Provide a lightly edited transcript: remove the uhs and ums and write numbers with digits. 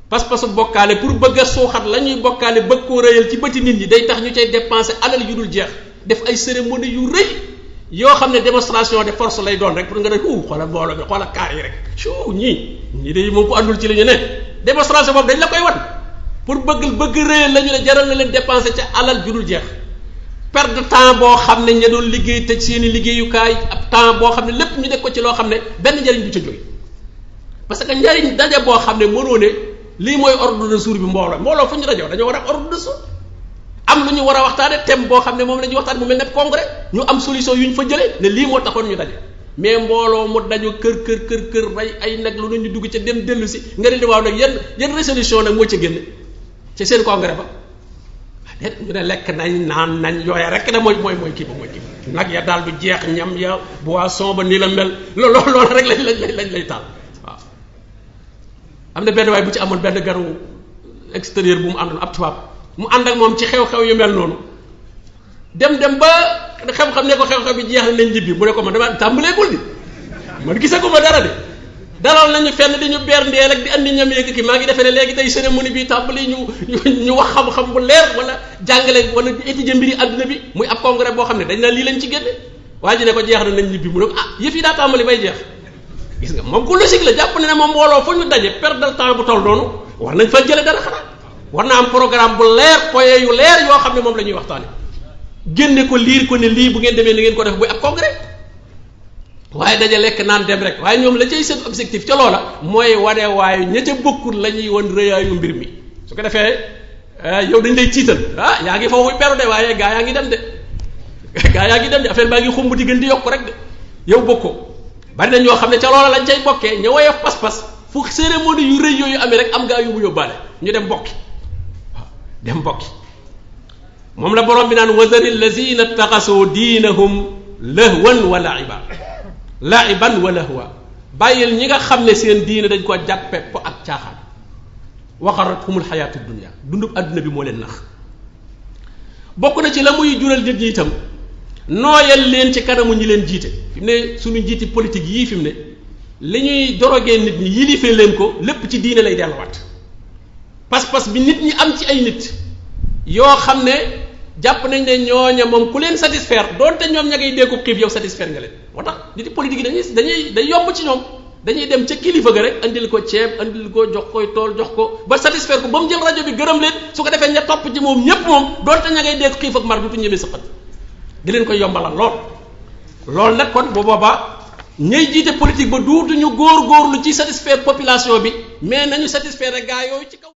pas-pasu bokkaale pour bëgg a suuxat la ñuy bokkaale bëgg koo rëyal ci bëti nit ñi day tax ñu cay dépenser alal yu dul jeex def ay cérémonie yu rëy yoo xam ne démonstration de force lay doon rek pour nga ne xoolal mbooloo bi xoolal kaar yi rek ñii de moom ku àndul ci li ñu ne démonstration boobu dañ la koy wan pour bëgg rëyal la ñu ne jaral na leen dépenser ca alal ju dul jeex perte de temps boo xam ne ña doon liggéey tëj seeni liggéeyukaay ab temps boo xam ne lépp ñu def ko ci loo xam ne benn njariñ du ca jóge parce que njariñ daje boo xam ne mënoo ne lii mooy ordre de jour bi mbooloo fu ñu dajoo dañoo war a am ordre de jour am lu ñu war a waxtaane thème boo xam ne moom la ñuy waxtaan mu mel ne congrès ñu am solution yu ñu fa jëlee ne lii moo taxoon ñu daje mais mbooloo mu dañu kër rey ay nag lu ñu dugg ca dem dellu si nga ne di waaw nag yan résolution nag moo ca génne ci seen congrès ba déet ñu ne lekk nañ naan nañ yooya rek ne mooy kii ba nag ya daal du jeex ñam ya boisson ba nii la mel loolu rek lañ lay taal waaw am na benn waay bu ci amoon benn garu extérieur bu mu àndoon ab tubaab mu ànd ak moom ci xew-xew yu mel noonu dem ba xam-xam ne ko xew-xew bi jeex nañ ñibbi mu ne ko man dama tàmbaleegul di man gisaguma dara de dalal nañu fenn di ñu beer ndeel ak di andi ñam yeeg ki maa ngi defee ne léegi tey cérémonie bi tàmbali ñu wax xam-xam bu leer wala jàngale wala étudier mbiri àdduna bi muy ab congrès boo xam ne dañ naan lii lañ ci génne waa ji ne ko jeex nañ ñibbi mu ne ko yëf yi daa tàmbali bay jeex gis nga moom ku logique la jàpp ne ne moom mbooloo fu ñu daje perte de temps bu toll noonu war nañ fa jële dara xanaa war na am programme bu leer point yu leer yoo xam ne moom la ñuy waxtaane génne ko liir ko ne lii bu ngeen demee ni ngeen ko def buy ab congrès waaye daja lekk naan dem rek waaye ñoom la cay seen objectif ca loola mooy wane waaye ña ca bokkul la ñuy won rëyaayu mbir mi su ko defee yow dañ lay tiital yaa ngi foofu beru de waaye gaa yaa ngi dem de affaire baa ngi xumb di gën di yokk rek de yow bokkoo bari na ñoo xam ne ca loola lañ cay bokkee ña woyof pas-pas fu cérémonie yu rëy yooyu amee rek am gaa yu mu yóbbaale ñu dem bokki moom la borom bi naan wazari lazina taxasoo diinahum lahwan wa laiban wa lahwa bàyyil ñi nga xam ne seen diine dañ ko jàppe po ak caaxaan waxarathumul xayaatu dunia dundub adduna bi moo leen nax bokk na ci la muy jural nit ñi itam nooyal leen ci kanamu ñi leen jiite fi mu ne suñu njiiti politique yii fi mu ne li ñuy dorogee nit ñi yilifee leen ko lépp ci diine lay delluwaat pas-pas bi nit ñi am ci ay nit yoo xam ne jàpp nañ ne ñooña moom ku leen satisfaire doonte ñoom ña ngay dee ko xiif yow satisfaire nga leen moo tax nit politique yi day yomb ci ñoom dañuy dem ca kilifa ga rek andil ko ceeb andil ko jox koy tool jox ko ba satisfaire ko ba mu jël rajo bi gërëm leen su ko defee ña topp ci moom ñépp moom doonte ña ngay dee ko xiif ak mar dutu ñëmee sëqat di leen koy yombalal lool nag kon bu boobaa ñay jiite politique ba duutuñu góor-góorlu ci satisfaire population bi mais nañu satisfaire gaa yooyu ci kaw